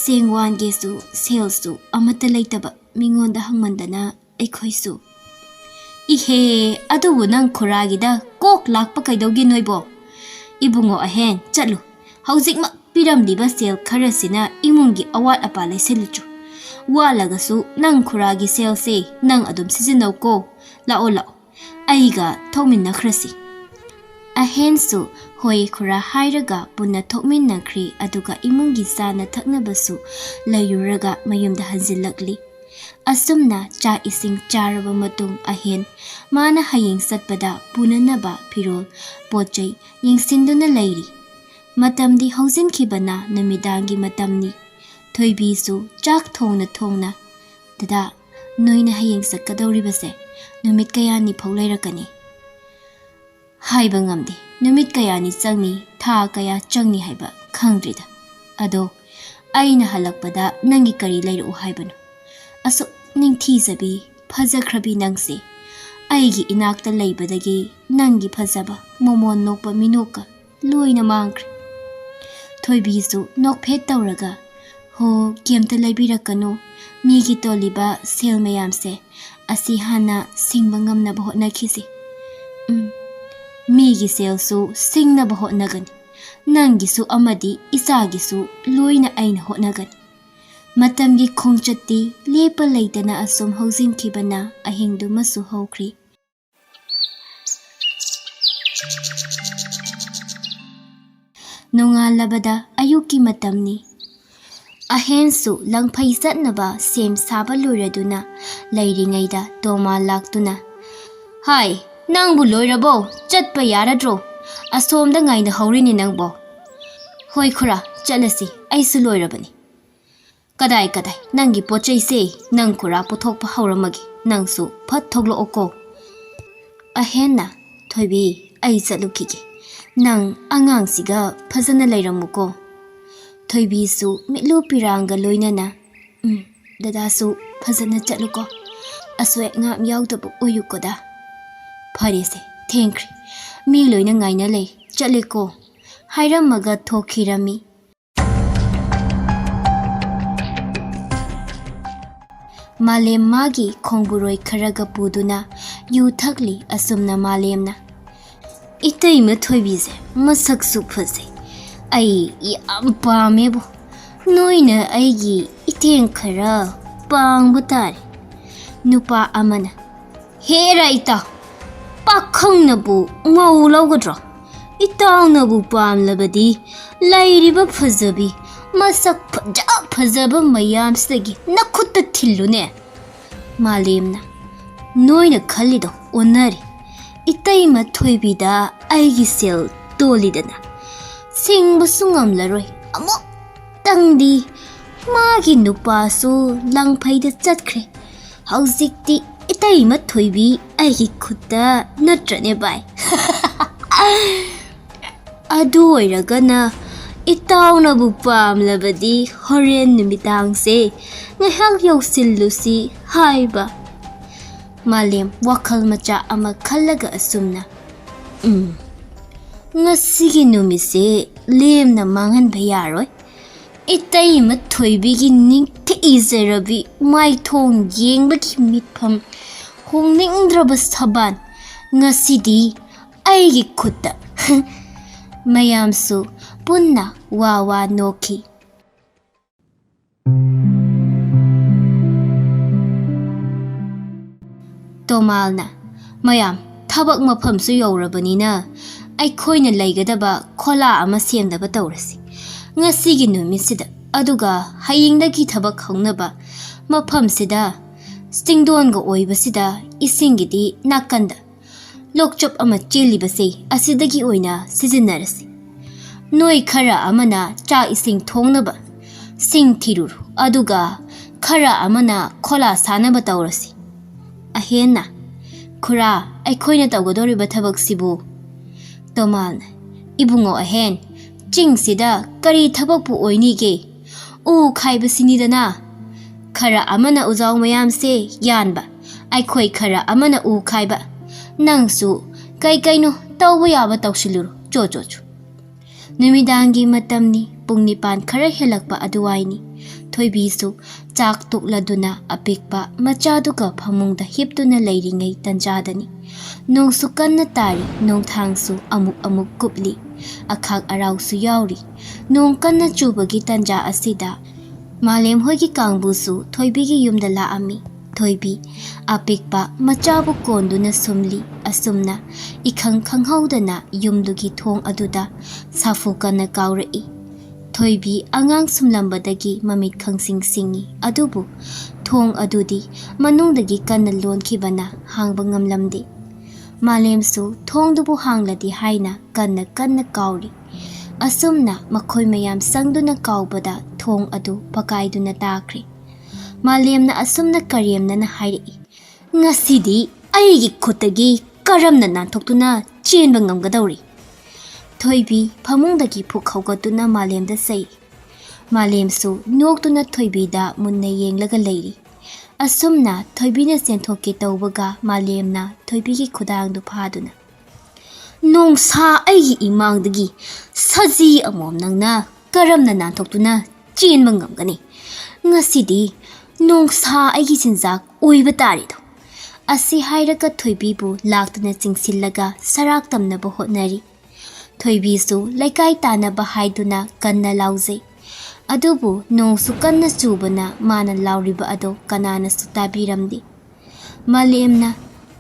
ꯆꯦꯡ ꯋꯥꯟꯒꯦꯁꯨ ꯁꯦꯜꯁꯨ ꯑꯃꯠꯇ ꯂꯩꯇꯕ, ꯃꯤꯉꯣꯟꯗ ꯍꯪꯃꯟꯗꯅ ꯑꯩꯈꯣꯏꯁꯨ"꯫ "ꯏꯍꯦ, ꯑꯗꯨꯕꯨ ꯅꯪ ꯈꯨꯔꯥꯒꯤꯗ ꯀꯣꯛ ꯂꯥꯛꯄ ꯀꯩꯗꯧꯒꯦ ꯅꯣꯏꯕꯣ? ꯏꯕꯨꯡꯉꯣ ꯑꯍꯦꯟ, ꯆꯠꯂꯨ꯫ ꯍꯧꯖꯤꯛꯃꯛ ꯄꯤꯔꯝꯂꯤꯕ ꯁꯦꯜ ꯈꯔꯁꯤꯅ ꯏꯃꯨꯡꯒꯤ ꯑꯋꯥꯠ ꯑꯄꯥ ꯂꯩꯁꯤꯜꯂꯨꯆꯣ꯫ ꯋꯥꯠꯂꯒꯁꯨ ꯅꯪ ꯈꯨꯔꯥꯒꯤ ꯁꯦꯜꯁꯦ ꯅꯪ ꯑꯗꯨꯝ ꯁꯤꯖꯤꯟꯅꯧꯀꯣ꯫ ꯂꯥꯛꯑꯣ, ꯂꯥꯛꯑꯣ, ꯑꯩꯒ ꯊꯣꯛꯃꯤꯟꯅꯈ꯭ꯔꯁꯤ꯫ ꯑꯍꯦꯟꯁꯨ ꯍꯣꯏ ꯈꯨꯔꯥ ꯍꯥꯏꯔꯒ ꯄꯨꯟꯅ ꯊꯣꯛꯃꯤꯟꯅꯈ꯭ꯔꯤ, ꯑꯗꯨꯒ ꯏꯃꯨꯡꯒꯤ ꯆꯥꯅ ꯊꯛꯅꯕꯁꯨ ꯂꯩꯔꯨꯔꯒ ꯃꯌꯨꯝꯗ ꯍꯟꯖꯤꯜꯂꯛꯂꯤ꯫ ꯑꯁꯨꯝꯅ ꯆꯥꯛ ꯏꯁꯤꯡ ꯆꯥꯔꯕ ꯃꯇꯨꯡ ꯑꯍꯦꯟ ꯃꯥꯅ ꯍꯌꯦꯡ ꯆꯠꯄꯗ ꯄꯨꯅꯅꯕ ꯐꯤꯔꯣꯜ, ꯄꯣꯠ ꯆꯩ ꯌꯦꯡꯁꯤꯟꯗꯨꯅ ꯂꯩꯔꯤ꯫ ꯃꯇꯝꯗꯤ ꯍꯧꯖꯤꯟꯈꯤꯕꯅ ꯅꯨꯃꯤꯗꯥꯡꯒꯤ ꯃꯇꯝꯅꯤ꯫ ꯊꯣꯏꯕꯤꯁꯨ ꯆꯥꯛ ꯊꯣꯡꯅ ꯊꯣꯡꯅ, "ꯗꯗꯥ, ꯅꯣꯏꯅ ꯍꯌꯦꯡ ꯆꯠꯀꯗꯧꯔꯤꯕꯁꯦ ꯅꯨꯃꯤꯠ ꯀꯌꯥꯅꯤ ꯐꯥꯎ ꯂꯩꯔꯛꯀꯅꯤ?" "ꯍꯥꯏꯕ ꯉꯝꯗꯦ꯫ ꯅꯨꯃꯤꯠ ꯀꯌꯥꯅꯤ ꯆꯪꯅꯤ, ꯊꯥ ꯀꯌꯥ ꯆꯪꯅꯤ ꯍꯥꯏꯕ ꯈꯪꯗ꯭ꯔꯤꯗ꯫ ꯑꯗꯣ ꯑꯩꯅ ꯍꯜꯂꯛꯄꯗ ꯅꯪꯒꯤ ꯀꯔꯤ ꯂꯩꯔꯛꯎ ꯍꯥꯏꯕꯅꯣ? ꯑꯁꯨꯛ ꯅꯤꯡꯊꯤꯖꯕꯤ, ꯐꯖꯈ꯭ꯔꯕꯤ ꯅꯪꯁꯦ ꯑꯩꯒꯤ ꯏꯅꯥꯛꯇ ꯂꯩꯕꯗꯒꯤ ꯅꯪꯒꯤ ꯐꯖꯕ, ꯃꯃꯣꯟ ꯅꯣꯛꯄ ꯃꯤꯅꯣꯛꯀ ꯂꯣꯏꯅ ꯃꯥꯡꯈ꯭ꯔꯦ꯫" ꯊꯣꯏꯕꯤꯁꯨ ꯅꯣꯛꯐꯦꯠ ꯇꯧꯔꯒ, "ꯍꯣ, ꯀꯩꯝꯇ ꯂꯩꯕꯤꯔꯛꯀꯅꯨ꯫ ꯃꯤꯒꯤ ꯇꯣꯜꯂꯤꯕ ꯁꯦꯜ ꯃꯌꯥꯝꯁꯦ ꯑꯁꯤ ꯍꯥꯟꯅ ꯁꯤꯡꯕ ꯉꯝꯅꯕ ꯍꯣꯠꯅꯈꯤꯁꯤ꯫ ꯎꯝ, ꯃꯤꯒꯤ ꯁꯦꯜꯁꯨ ꯁꯤꯡꯅꯕ ꯍꯣꯠꯅꯒꯅꯤ꯫ ꯅꯪꯒꯤꯁꯨ ꯑꯃꯗꯤ ꯏꯆꯥꯒꯤꯁꯨ ꯂꯣꯏꯅ ꯑꯩꯅ ꯍꯣꯠꯅꯒꯅꯤ꯫" ꯃꯇꯝꯒꯤ ꯈꯣꯡꯆꯠꯇꯤ ꯂꯦꯞꯄ ꯂꯩꯇꯅ ꯑꯁꯨꯝ ꯍꯧꯖꯤꯟꯈꯤꯕꯅ ꯑꯍꯤꯡꯗꯨꯃꯁꯨ ꯍꯧꯈ꯭ꯔꯤ꯫ ꯅꯣꯡꯉꯥꯜꯂꯕꯗ ꯑꯌꯨꯛꯀꯤ ꯃꯇꯝꯅꯤ꯫ ꯑꯍꯦꯟꯁꯨ ꯂꯪꯐꯩ ꯆꯠꯅꯕ ꯁꯦꯝ ꯁꯥꯕ ꯂꯣꯏꯔꯗꯨꯅ ꯂꯩꯔꯤꯉꯩꯗ ꯇꯣꯃꯥ ꯂꯥꯛꯇꯨꯅ, "ꯍꯥꯏ, ꯅꯪꯕꯨ ꯂꯣꯏꯔꯕꯣ? ꯆꯠꯄ ꯌꯥꯔꯗ꯭ꯔꯣ? ꯑꯁꯣꯝꯗ ꯉꯥꯏꯅꯍꯧꯔꯤꯅꯦ ꯅꯪꯕꯣ꯫" "ꯍꯣꯏ ꯈꯨꯔꯥ, ꯆꯠꯂꯁꯤ, ꯑꯩꯁꯨ ꯂꯣꯏꯔꯕꯅꯤ꯫" "ꯀꯗꯥꯏ, ꯀꯗꯥꯏ, ꯅꯪꯒꯤ ꯄꯣꯠ ꯆꯩꯁꯦ ꯅꯪ ꯈꯨꯔꯥ ꯄꯨꯊꯣꯛꯄ ꯍꯧꯔꯝꯃꯒꯦ, ꯅꯪꯁꯨ ꯐꯠ ꯊꯣꯛꯂꯛꯑꯣꯀꯣ꯫" ꯑꯍꯦꯟꯅ, "ꯊꯣꯏꯕꯤ, ꯑꯩ ꯆꯠꯂꯨꯈꯤꯒꯦ, ꯅꯪ ꯑꯉꯥꯡꯁꯤꯒ ꯐꯖꯅ ꯂꯩꯔꯝꯃꯨꯀꯣ꯫" ꯊꯣꯏꯕꯤꯁꯨ ꯃꯤꯠꯂꯨ ꯄꯤꯔꯥꯡꯒ ꯂꯣꯏꯅꯅ, "ꯎꯝ, ꯗꯗꯥꯁꯨ ꯐꯖꯅ ꯆꯠꯂꯨꯀꯣ, ꯑꯁꯣꯏ ꯑꯉꯥꯝ ꯌꯥꯎꯗꯕ ꯑꯣꯏꯌꯨꯀꯣꯗ꯫" "ꯐꯔꯦꯁꯦ, ꯊꯦꯡꯈ꯭ꯔꯦ, ꯃꯤ ꯂꯣꯏꯅ ꯉꯥꯏꯅ ꯂꯩ, ꯆꯠꯂꯦꯀꯣ꯫" ꯍꯥꯏꯔꯝꯃꯒ ꯊꯣꯛꯈꯤꯔꯝꯃꯤ꯫ ꯃꯥꯂꯦꯝ ꯃꯥꯒꯤ ꯈꯣꯡꯕꯨꯔꯣꯏ ꯈꯔꯒ ꯄꯨꯗꯨꯅ ꯌꯨ ꯊꯛꯂꯤ꯫ ꯑꯁꯨꯝꯅ ꯃꯥꯂꯦꯝꯅ, "ꯏꯇꯩꯃ ꯊꯣꯏꯕꯤꯁꯦ ꯃꯁꯛꯁꯨ ꯐꯖꯩ, ꯑꯩ ꯌꯥꯝ ꯄꯥꯝꯃꯦꯕꯣ꯫ "ꯅꯣꯏꯅ ꯑꯩꯒꯤ ꯏꯇꯦꯡ ꯈꯔ ꯄꯥꯡꯕ ꯇꯥꯔꯦ꯫" ꯅꯨꯄꯥ ꯑꯃꯅ, "ꯍꯦꯔꯥ ꯏꯇꯥꯎ, ꯄꯥꯈꯪꯅꯕꯨ ꯃꯧ ꯂꯧꯒꯗ꯭ꯔꯣ? ꯏꯇꯥꯎꯅꯕꯨ ꯄꯥꯝꯂꯕꯗꯤ ꯂꯩꯔꯤꯕ ꯐꯖꯕꯤ, ꯃꯁꯛ ꯐꯖ ꯐꯖꯕ ꯃꯌꯥꯝꯁꯤꯗꯒꯤ ꯅꯈꯨꯠꯇ ꯊꯤꯜꯂꯨꯅꯦ꯫" ꯃꯥꯂꯦꯝꯅ, "ꯅꯣꯏꯅ ꯈꯜꯂꯤꯗꯣ ꯑꯣꯟꯅꯔꯦ꯫ ꯏꯇꯩꯃ ꯊꯣꯏꯕꯤꯗ ꯑꯩꯒꯤ ꯁꯦꯜ ꯇꯣꯜꯂꯤꯗꯅ, ꯁꯤꯡꯕꯁꯨ ꯉꯝꯂꯔꯣꯏ꯫ ꯑꯃꯨꯛꯇꯪꯗꯤ ꯃꯥꯒꯤ ꯅꯨꯄꯥꯁꯨ ꯂꯪꯐꯩꯗ ꯆꯠꯈ꯭ꯔꯦ꯫ ꯍꯧꯖꯤꯛꯇꯤ ꯏꯇꯩꯃ ꯊꯣꯏꯕꯤ ꯑꯩꯒꯤ ꯈꯨꯠꯇ ꯅꯠꯇ꯭ꯔꯅꯦ ꯚꯥꯏ?" "ꯑꯗꯨ ꯑꯣꯏꯔꯒꯅ ꯏꯇꯥꯎꯅꯕꯨ ꯄꯥꯝꯂꯕꯗꯤ ꯍꯣꯔꯦꯟ ꯅꯨꯃꯤꯗꯥꯡꯁꯦ ꯉꯥꯏꯍꯥꯛ ꯌꯧꯁꯤꯜꯂꯨꯁꯤ ꯍꯥꯏꯕ꯫" ꯃꯥꯂꯦꯝ ꯋꯥꯈꯜ ꯃꯆꯥ ꯑꯃ ꯈꯜꯂꯒ ꯑꯁꯨꯝꯅ, "ꯎꯝ, ꯉꯁꯤꯒꯤ ꯅꯨꯃꯤꯠꯁꯦ ꯂꯦꯝꯅ ꯃꯥꯡꯍꯟꯕ ꯌꯥꯔꯣꯏ꯫ ꯏꯇꯩꯃ ꯊꯣꯏꯕꯤꯒꯤ ꯅꯤꯡꯊꯤꯖꯔꯕꯤ ꯃꯥꯏꯊꯣꯡ ꯌꯦꯡꯕꯒꯤ ꯃꯤꯠꯐꯝ ꯍꯣꯡꯅꯤꯡꯗ꯭ꯔꯕ ꯁꯕꯥꯟ ꯉꯁꯤꯗꯤ ꯑꯩꯒꯤ ꯈꯨꯠꯇ꯫" ꯃꯌꯥꯝꯁꯨ ꯄꯨꯟꯅ ꯋꯥ ꯋꯥ ꯅꯣꯛꯈꯤ꯫ ꯇꯣꯃꯥꯜꯅ, "ꯃꯌꯥꯝ, ꯊꯕꯛ ꯃꯐꯝꯁꯨ ꯌꯧꯔꯕꯅꯤꯅ ꯑꯩꯈꯣꯏꯅ ꯂꯩꯒꯗꯕ ꯈꯣꯂꯥ ꯑꯃ ꯁꯦꯝꯅꯕ ꯇꯧꯔꯁꯤ꯫ ꯉꯁꯤꯒꯤ ꯅꯨꯃꯤꯠꯁꯤꯗ, ꯑꯗꯨꯒ ꯍꯌꯦꯡꯗꯒꯤ ꯊꯕꯛ ꯍꯧꯅꯕ ꯃꯐꯝꯁꯤꯗ, ꯆꯤꯡꯗꯣꯟꯒ ꯑꯣꯏꯕꯁꯤꯗ ꯏꯁꯤꯡꯒꯤꯗꯤ ꯅꯥꯀꯟꯗ ꯂꯣꯛꯆꯞ ꯑꯃ ꯆꯦꯜꯂꯤꯕꯁꯦ ꯑꯁꯤꯗꯒꯤ ꯑꯣꯏꯅ ꯁꯤꯖꯤꯟꯅꯔꯁꯤ꯫ ꯅꯣꯏ ꯈꯔ ꯑꯃꯅ ꯆꯥꯛ ꯏꯁꯤꯡ ꯊꯣꯡꯅꯕ ꯁꯤꯡ ꯊꯤꯔꯨꯔꯣ, ꯑꯗꯨꯒ ꯈꯔ ꯑꯃꯅ ꯈꯣꯂꯥ ꯁꯥꯅꯕ ꯇꯧꯔꯁꯤ꯫ ꯑꯍꯦꯟꯅ, ꯈꯨꯔꯥ, ꯑꯩꯈꯣꯏꯅ ꯇꯧꯒꯗꯧꯔꯤꯕ ꯊꯕꯛꯁꯤꯕꯨ?" ꯇꯣꯃꯥꯜꯅ, "ꯏꯕꯨꯡꯉꯣ ꯑꯍꯦꯟ, ꯆꯤꯡꯁꯤꯗ ꯀꯔꯤ ꯊꯕꯛꯄꯨ ꯑꯣꯏꯅꯤꯒꯦ? ꯎ ꯈꯥꯏꯕꯁꯤꯅꯤꯗꯅ꯫ ꯈꯔ ꯑꯃꯅ ꯎꯖꯥꯎ ꯃꯌꯥꯝꯁꯦ ꯌꯥꯟꯕ, ꯑꯩꯈꯣꯏ ꯈꯔ ꯑꯃꯅ ꯎ ꯈꯥꯏꯕ꯫ ꯅꯪꯁꯨ ꯀꯩ ꯀꯩꯅꯣ ꯇꯧꯕ ꯌꯥꯕ ꯇꯧꯁꯤꯜꯂꯨꯔꯣ, ꯆꯣ ꯆꯣ ꯆꯣ꯫" ꯅꯨꯃꯤꯗꯥꯡꯒꯤ ꯃꯇꯝꯅꯤ, ꯄꯨꯡ ꯅꯤꯄꯥꯟ ꯈꯔ ꯍꯦꯜꯂꯛꯄ ꯑꯗꯨꯋꯥꯏꯅꯤ꯫ ꯊꯣꯏꯕꯤꯁꯨ ꯆꯥꯛ ꯇꯣꯛꯂꯗꯨꯅ ꯑꯄꯤꯛꯄ ꯃꯆꯥꯗꯨꯒ ꯐꯃꯨꯡꯗ ꯍꯤꯞꯇꯨꯅ ꯂꯩꯔꯤꯉꯩ ꯇꯟꯖꯥꯗꯅꯤ꯫ ꯅꯣꯡꯁꯨ ꯀꯟꯅ ꯇꯥꯔꯤ, ꯅꯣꯡꯊꯥꯡꯁꯨ ꯑꯃꯨꯛ ꯑꯃꯨꯛ ꯀꯨꯞꯂꯤ꯫ ꯑꯈꯥꯛ ꯑꯔꯥꯎꯁꯨ ꯌꯥꯎꯔꯤ꯫ ꯅꯣꯡ ꯀꯟꯅ ꯆꯨꯕꯒꯤ ꯇꯟꯖꯥ ꯑꯁꯤꯗ ꯃꯥꯂꯦꯝ ꯍꯣꯏꯒꯤ ꯀꯥꯡꯕꯨꯁꯨ ꯊꯣꯏꯕꯤꯒꯤ ꯌꯨꯝꯗ ꯂꯥꯛꯑꯝꯃꯤ꯫ ꯊꯣꯏꯕꯤ ꯑꯄꯤꯛꯄ ꯃꯆꯥꯕꯨ ꯀꯣꯟꯗꯨꯅ ꯁꯨꯝꯂꯤ꯫ ꯑꯁꯨꯝꯅ ꯏꯈꯪ ꯈꯪꯍꯧꯗꯅ ꯌꯨꯝꯗꯨꯒꯤ ꯊꯣꯡ ꯑꯗꯨꯗ ꯁꯥꯐꯨ ꯀꯟꯅ ꯀꯥꯎꯔꯛꯏ꯫ ꯊꯣꯏꯕꯤ ꯑꯉꯥꯡ ꯁꯨꯝꯂꯝꯕꯗꯒꯤ ꯃꯃꯤꯠ ꯈꯪꯁꯤꯡ ꯁꯤꯡꯏ, ꯑꯗꯨꯕꯨ ꯊꯣꯡ ꯑꯗꯨꯗꯤ ꯃꯅꯨꯡꯗꯒꯤ ꯀꯟꯅ ꯂꯣꯟꯈꯤꯕꯅ ꯍꯥꯡꯕ ꯉꯝꯂꯝꯗꯦ꯫ ꯃꯥꯂꯦꯝꯁꯨ ꯊꯣꯡꯗꯨꯕꯨ ꯍꯥꯡꯂꯗꯤ ꯍꯥꯏꯅ ꯀꯟꯅ ꯀꯟꯅ ꯀꯥꯎꯔꯤ꯫ ꯑꯁꯨꯝꯅ ꯃꯈꯣꯏ ꯃꯌꯥꯝ ꯆꯪꯗꯨꯅ ꯀꯥꯎꯕꯗ ꯊꯣꯡ ꯑꯗꯨ ꯄꯀꯥꯏꯗꯨꯅ ꯇꯥꯈ꯭ꯔꯦ꯫ ꯃꯥꯂꯦꯝꯅ ꯑꯁꯨꯝꯅ ꯀꯔꯦꯝꯅꯅ ꯍꯥꯏꯔꯛꯏ, "ꯉꯁꯤꯗꯤ ꯑꯩꯒꯤ ꯈꯨꯠꯇꯒꯤ ꯀꯔꯝꯅ ꯅꯥꯟꯊꯣꯛꯇꯨꯅ ꯆꯦꯟꯕ ꯉꯝꯒꯗꯧꯔꯤ?" ꯊꯣꯏꯕꯤ ꯐꯃꯨꯡꯗꯒꯤ ꯐꯨꯛ ꯍꯧꯒꯠꯇꯨꯅ ꯃꯥꯂꯦꯝꯗ ꯆꯩ꯫ ꯃꯥꯂꯦꯝꯁꯨ ꯅꯣꯛꯇꯨꯅ ꯊꯣꯏꯕꯤꯗ ꯃꯨꯟꯅ ꯌꯦꯡꯂꯒ ꯂꯩꯔꯤ꯫ ꯑꯁꯨꯝꯅ ꯊꯣꯏꯕꯤꯅ ꯆꯦꯟꯊꯣꯛꯀꯦ ꯇꯧꯕꯒ ꯃꯥꯂꯦꯝꯅ ꯊꯣꯏꯕꯤꯒꯤ ꯈꯨꯗꯥꯡꯗꯨ ꯐꯥꯗꯨꯅ, "ꯅꯣꯡꯁꯥ ꯑꯩꯒꯤ ꯏꯃꯥꯡꯗꯒꯤ ꯁꯖꯤ ꯑꯃꯣꯝ ꯅꯪꯅ ꯀꯔꯝꯅ ꯅꯥꯟꯊꯣꯛꯇꯨꯅ ꯆꯦꯟꯕ ꯉꯝꯒꯅꯤ? ꯉꯁꯤꯗꯤ ꯅꯣꯡꯁꯥ ꯑꯩꯒꯤ ꯆꯤꯟꯖꯥꯛ ꯑꯣꯏꯕ ꯇꯥꯔꯦꯗꯣ!" ꯑꯁꯤ ꯍꯥꯏꯔꯒ ꯊꯣꯏꯕꯤꯕꯨ ꯂꯥꯛꯇꯨꯅ ꯆꯤꯡꯁꯤꯜꯂꯒ ꯁꯔꯥꯛ ꯇꯝꯅꯕ ꯍꯣꯠꯅꯔꯤ꯫ ꯊꯣꯏꯕꯤꯁꯨ ꯂꯩꯀꯥꯏ ꯇꯥꯅꯕ ꯍꯥꯏꯗꯨꯅ ꯀꯟꯅ ꯂꯥꯎꯖꯩ꯫ ꯑꯗꯨꯕꯨ ꯅꯣꯡꯁꯨ ꯀꯟꯅ ꯆꯨꯕꯅ ꯃꯥꯅ ꯂꯥꯎꯔꯤꯕ ꯑꯗꯣ ꯀꯅꯥꯅꯁꯨ ꯇꯥꯕꯤꯔꯝꯗꯦ꯫ ꯃꯥꯂꯦꯝꯅ,